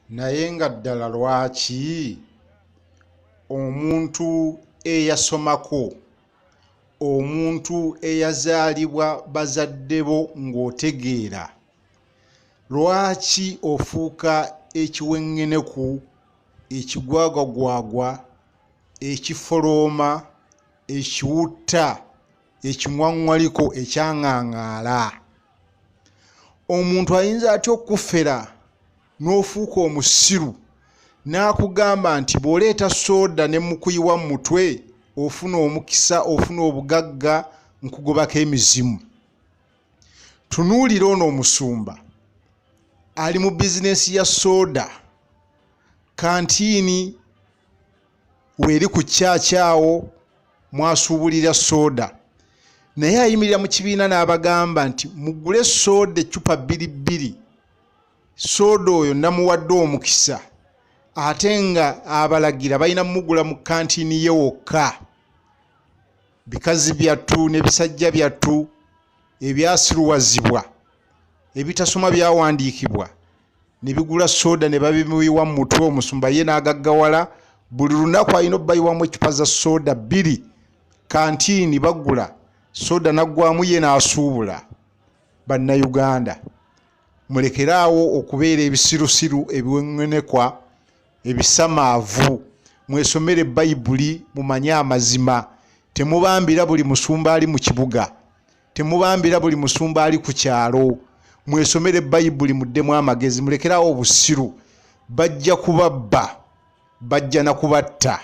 Naye nga ddala lwaki omuntu eyasomako, omuntu eyazaalibwa bazadde bo ng'otegeera, lwaki ofuuka ekiweŋŋeneku, ekigwagwagwagwa, ekifolooma, ekiwutta, ekiŋwaŋwaliko ekyaŋaŋaala? Omuntu ayinza atya okukufera n'ofuuka omusiru n'akugamba nti bw'oleeta sooda ne mukuyiwa mu mutwe ofuna omukisa, ofuna obugagga, nkugobako emizimu? Tunuulira ono omusumba ali mu bizinensi ya sooda, kantiini weeri ku kyaki awo mwasuubulira sooda, naye ayimirira mu kibiina n'abagamba nti mugule sooda eccupa bbiri bbiri, sooda oyo namuwadde omukisa, ate nga abalagira balina mugula mu kantiini ye wokka. Bikazi byattu ne bisajja byattu ebyasiruwazibwa ebitasoma byawandiikibwa ne bigula sooda ne babimuyiwa mu mutwe, omusumba ye n'agaggawala. Buli lunaku alina obbayiwamu eccupa za sooda bbiri, kantiini bagula sooda naggwamu ye n'asuubula. Bannayuganda, mulekeraawo okubeera ebisirusiru, ebiweŋŋenekwa, ebisamaavu. Mwesomere Bayibuli mumanye amazima. Temubambira buli musumba ali mu kibuga, temubambira buli musumba ali ku kyalo. Mwesomere Bayibuli muddemu amagezi, mulekeraawo obusiru. Bajja kubabba, bajja na kubatta.